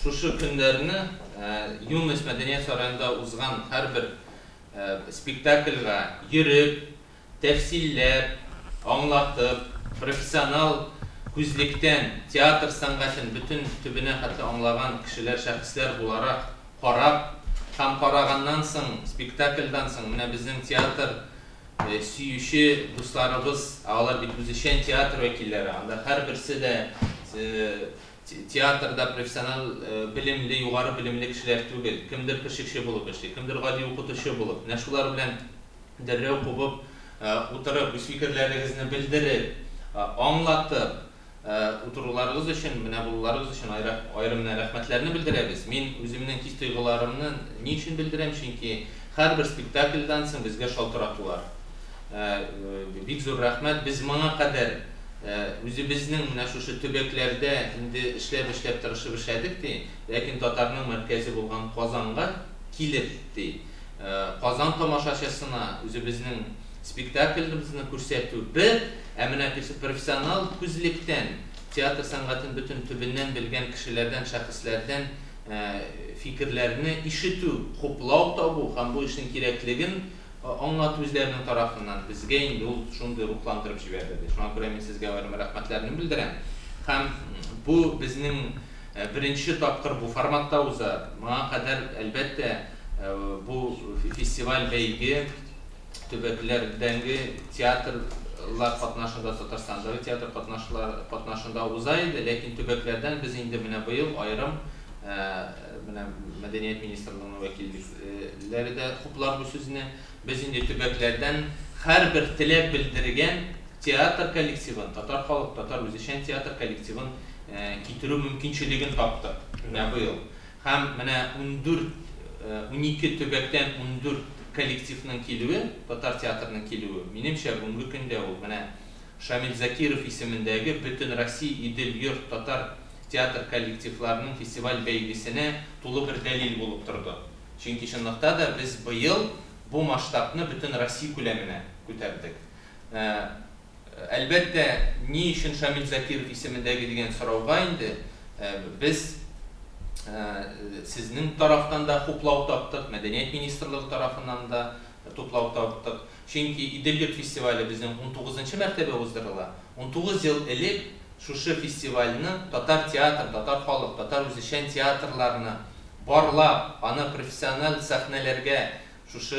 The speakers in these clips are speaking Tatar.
Шушы көннәрне Юность мәдәният сараенда узган һәрбер спектакльгә йөреп, тәфсилләп, аңлатып, профессионал күзлектән театр сәнгатен бөтен төбенә хәтле аңлаган кешеләр, шәхесләр буларак карап һәм караганнан соң, спектакльдан соң менә безнең театр сөюче дусларыбыз, ә алар бит үзешчән театр вәкилләре, анда һәрберсе дә театрда профессионал белемле, югары белемле кешеләр түгел. Кемдер пешекче булып эшли, кемдер гади укытучы булып. Менә шулар белән дәррәү кубып утырып, үз фикерләрегезне белдереп, аңлатып утыруларыгыз өчен, менә булуларыгыз өчен аерым менә рәхмәтләрне белдерәбез. Мин үземнең хис тойгыларымны ни өчен белдерәм? Чөнки һәрбер спектакльдан соң безгә шалтыратулар. Бик зур рәхмәт. Без моңа кадәр үзебезнең менә шушы төбәкләрдә инде эшләп-эшләп тырышып эшләдек, ди. Ләкин татарның мәркәзе булган Казанга килеп, ди, Казан тамашачысына үзебезнең спектаклебезне күрсәтү бер, ә менә профессионал күзлектән театр сәнгатен бөтен төбеннән белгән кешеләрдән, шәхесләрдән фикерләрне ишетү, хуплау табу һәм бу эшнең кирәклеген аңлату үзләренең тарафыннан безгә инде ул шундый рухландырып җибәрде, ди. Шуңа күрә мин сезгә аерым рәхмәтләрне белдерәм. Һәм бу безнең беренче тапкыр бу форматта уза. Моңа кадәр, әлбәттә, бу фестиваль бәйге төбәкләрдәге театрлар катнашында, Татарстандагы театр катнашында уза иде, ләкин төбәкләрдән без инде менә быел аерым менә мәдәният министрлыгының вәкилләре дә хуплар бу сүзне. Без инде төбәкләрдән һәрбер теләк белдергән театр коллективын, татар халык, татар үзешчән театр коллективын китерү мөмкинчелеген таптык менә быел. Һәм менә 14, 12 төбәктән 14 коллективның килүе, татар театрының килүе, минемчә, бүгенге көндә ул менә Шамил Закиров исемендәге Бөтенроссия Идел-йорт татар театр коллективларының фестиваль бәйгесенә тулы бер дәлил булып торды. Чөнки чынлыкта да без быел бу масштабны бөтен Россия күләменә күтәрдек. Әлбәттә, ни өчен Шамил Закиров исемендәге дигән сорауга инде без сезнең тарафтан да хуплау таптык, Мәдәният министрлыгы тарафыннан да туплау таптык. Чөнки Идел-йорт фестивале безнең 19-нчы мәртәбә уздырыла. 19 ел элек шушы фестивальне татар театр, татар халык, татар үзешчән театрларны барлап, аны профессиональ сәхнәләргә шушы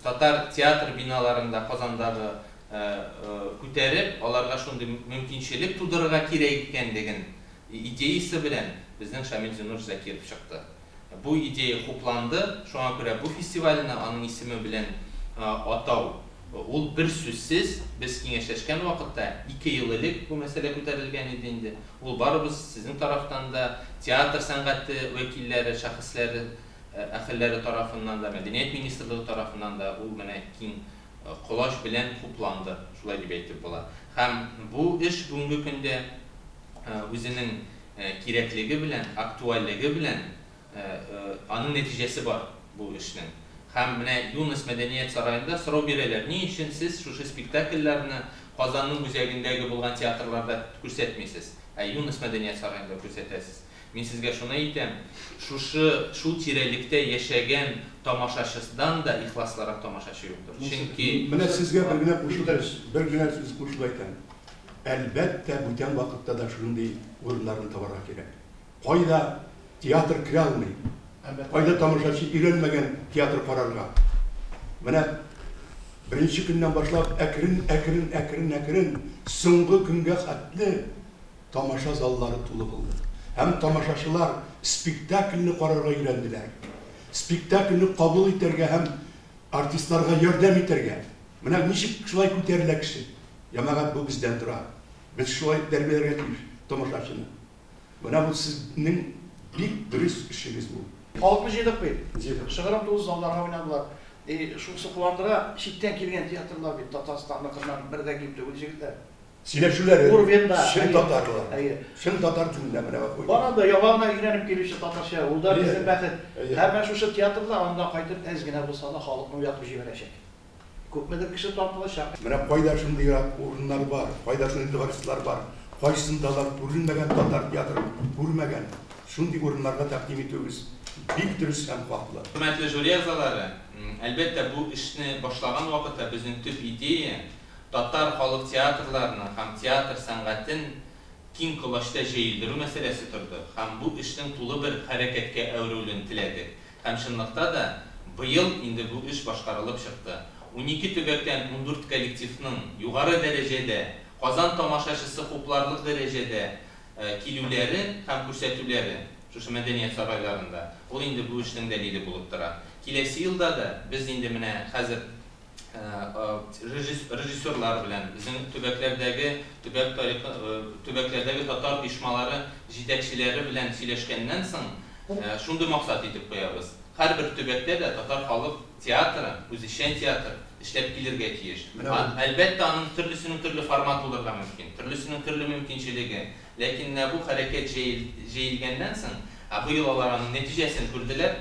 татар театр биналарында Казандагы күтәреп, аларга шундый мөмкинчелек тудырырга кирәк икәнлеген идеясы белән безнең Шамил Зиннур Закиров чыкты. Бу идея хупланды, шуңа күрә бу фестивальне аның исеме белән атау ул бер сүзсез, без киңәшләшкән вакытта, 2 ел элек бу мәсьәлә күтәрелгән иде инде. Ул барыбыз сезнең тарафтан да, театр сәнгате вәкилләре, шәхесләре, әһелләре тарафыннан да, мәдәният министрлыгы тарафыннан да ул менә киң колач белән хупланды, шулай дип әйтеп була. Һәм бу эш бүгенге көндә үзенең кирәклеге белән, актуальлеге белән аның нәтиҗәсе бар бу эшнең. Һәм менә Юность мәдәният сараенда сорау бирәләр, ни өчен сез шушы спектакльләрне Казанның үзәгендәге булган театрларда күрсәтмисез, ә Юность мәдәният сараенда күрсәтәсез? Мин сезгә шуны әйтәм, шушы шул тирәлектә яшәгән тамашачыдан да ихласлырак тамашачы юктыр. Чөнки Менә сезгә бер генә кушып, бер генә сүз кушып әйтәм. Әлбәттә, бүтән вакытта да шундый урыннарны табарга кирәк. Кайда театр керә алмый, кайда тамашачы өйрәнмәгән театр карарга. Менә беренче көннән башлап әкрен, әкрен, әкрен, әкрен соңгы көнгә хәтле тамаша заллары тулы булды. Һәм тамашачылар спектакльне карарга өйрәнделәр. Спектакльне кабул итәргә һәм артистларга ярдәм итәргә. Менә ничек шулай күтәрелә кеше. Җәмәгать, бу бездән тора. Без шулай тәрбияләргә тиеш тамашачыны. Менә бу сезнең бик дөрес эшегез бу. Халыкны җыйдык бит. Җыйдык. Шыгрым тулы залларга уйнадылар. И шунысы куандыра, читтән килгән театрлар бит Татарстанныкыннан бер дә ким түгел, җегетләр. Сөйләшүләре Урвенда, чын татарлар. Әйе. Чын татар телендә менә бу. Бар анда яңа гына өйрәнеп килүче татарча, ул да безнең бәхет. Һәм менә шушы театрлар анда кайтып әз генә булса да халыкны уятып җибәрәчәк. Күпмедер кеше тартылачак. Менә кайда шундыйрак урыннар бар, кайда шундый дворецлар бар, кайсында алар күренмәгән татар театрын күрмәгән. Шундый урыннарга тәкъдим итүегез бик дөрес һәм хаклы. Хөрмәтле жюри әгъзалары, әлбәттә, бу эшне башлаган вакытта безнең төп идея, татар халык театрларының һәм театр сәнгатен киң колачта җәелдерү мәсьәләсе торды һәм бу эшнең тулы бер хәрәкәткә әверелүен теләдек. Һәм чынлыкта да быел инде бу эш башкарылып чыкты. 12 төбәктән 14 коллективның югары дәрәҗәдә, Казан тамашачысы хупларлык дәрәҗәдә килүләре һәм күрсәтүләре шушы мәдәният сарайларында, ул инде бу эшнең дәлиле булып тора. Киләсе елда да без инде менә хәзер режиссерлар белән, безнең төбәкләрдәге төбәк тарихы, төбәкләрдәге татар оешмалары җитәкчеләре белән сөйләшкәннән соң, шундый максат итеп куябыз. Һәрбер төбәктә дә татар халык театры, үзешчән театр эшләп килергә тиеш. Әлбәттә, аның төрлесенең төрле формат булырга мөмкин, төрлесенең төрле мөмкинчелеге. Ләкин менә бу хәрәкәт җәелгәннән соң, ә быел алар аның нәтиҗәсен күрделәр.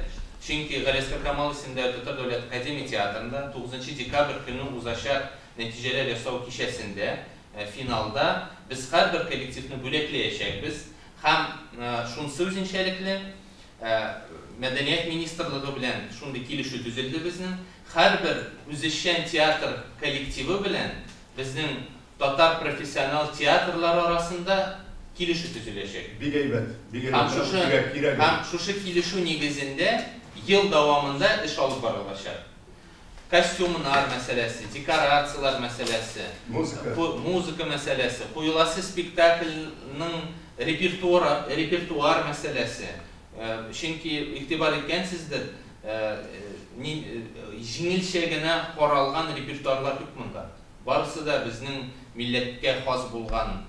Чөнки Галиәсгар Камал исемендәге Татар дәүләт академия театрында 9 декабрь көнне узачак нәтиҗәләр ясау кичәсендә, финалда без һәрбер коллективны бүләкләячәкбез. Һәм шунысы үзенчәлекле, Мәдәният министрлыгы белән шундый килешү төзелде безнең. Һәрбер үзешчән театр коллективы белән безнең татар профессионал театрлары арасында килешү төзеләчәк. Бик әйбәт, бик әйбәт. Кирәк. Һәм шушы килешү нигезендә ел дәвамында эш алып барылачак. Костюмнар мәсьәләсе, декорацияләр мәсьәләсе, музыка мәсьәләсе, куеласы спектакльнең репертуар мәсьәләсе. Чөнки игътибар иткәнсездер, җиңелчә генә каралган репертуарлар юк монда. Барысы да безнең милләткә хас булган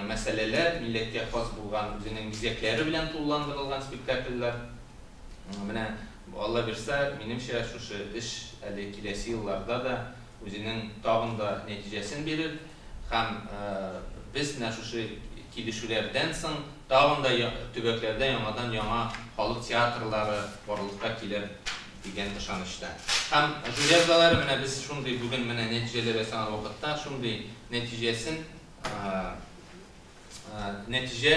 мәсьәләләр, милләткә хас булган үзенең бизәкләре белән тулыландырылган спектакльләр. Менә Алла бирсә, минемчә, шушы эш әле киләсе елларда да үзенең тагын да нәтиҗәсен бирер һәм без менә шушы килешүләрдән соң тагын да төбәкләрдә яңадан яңа халык театрлары барлыкка килер дигән ышанычта. Һәм жюри әгъзалары, менә без шундый бүген менә нәтиҗәләр ясаган вакытта шундый нәтиҗәсен нәтиҗә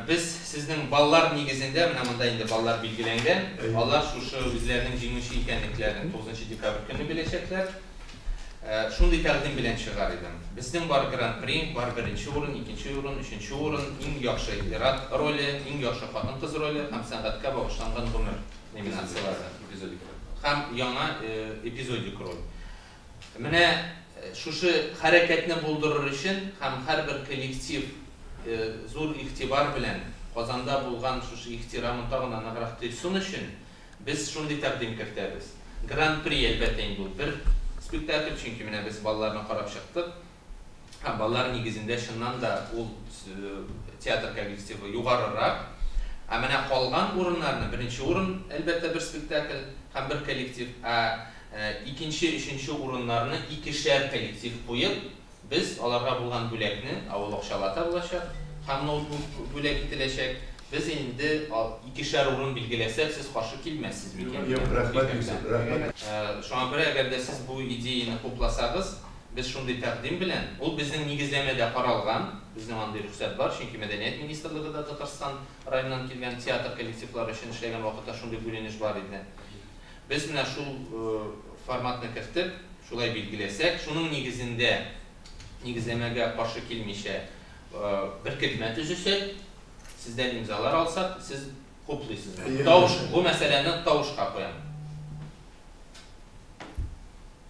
без сезнең баллар нигезендә, менә монда инде баллар билгеләнгән, алар шушы үзләренең җиңүче икәнлекләрен 9 декабрь көнне беләчәкләр. Шундый тәкъдим белән чыгар идем. Безнең бар гран-при, бар беренче урын, икенче урын, өченче урын, иң яхшы ир-ат роле, иң яхшы хатын-кыз роле һәм сәнгатькә багышланган гомер номинацияләре. Һәм яңа эпизодик роль. Менә шушы хәрәкәтне булдырыр өчен һәм һәрбер коллектив зур игътибар белән Казанда булган шушы ихтирамын тагын да ныграк тойсын өчен без шундый тәкъдим кертәбез. Гран-при, әлбәттә, инде ул бер спектакль, чөнки менә без балларны карап чыктык. Һәм баллар нигезендә чыннан да ул театр коллективы югарырак. Ә менә калган урыннарны, беренче урын, әлбәттә, бер спектакль һәм бер коллектив, ә икенче, өченче урыннарны икешәр коллектив куеп, без аларга булган бүләкне, ә ул акчалата булачак, һәм ноутбук бүләк ителәчәк. Без инде икешәр урын билгеләсәк, сез каршы килмәссез микән? Юк, рәхмәт, Юсуф, рәхмәт. Шуңа күрә, әгәр дә сез бу идеяны хупласагыз, без шундый тәкъдим белән, ул безнең нигезләмәдә каралган, безнең андый рөхсәт бар, чөнки Мәдәният министрлыгы да Татарстан районыннан килгән театр коллективлары өчен эшләгән вакытта шундый бүленеш бар иде. Без менә шул форматны кертеп, шулай билгеләсәк, шуның нигезендә, нигезләмәгә каршы килмичә, беркетмә төзесәк, сездән имзалар алсак, сез хуплыйсыз. Тавыш, бу мәсьәләне тавышка куям.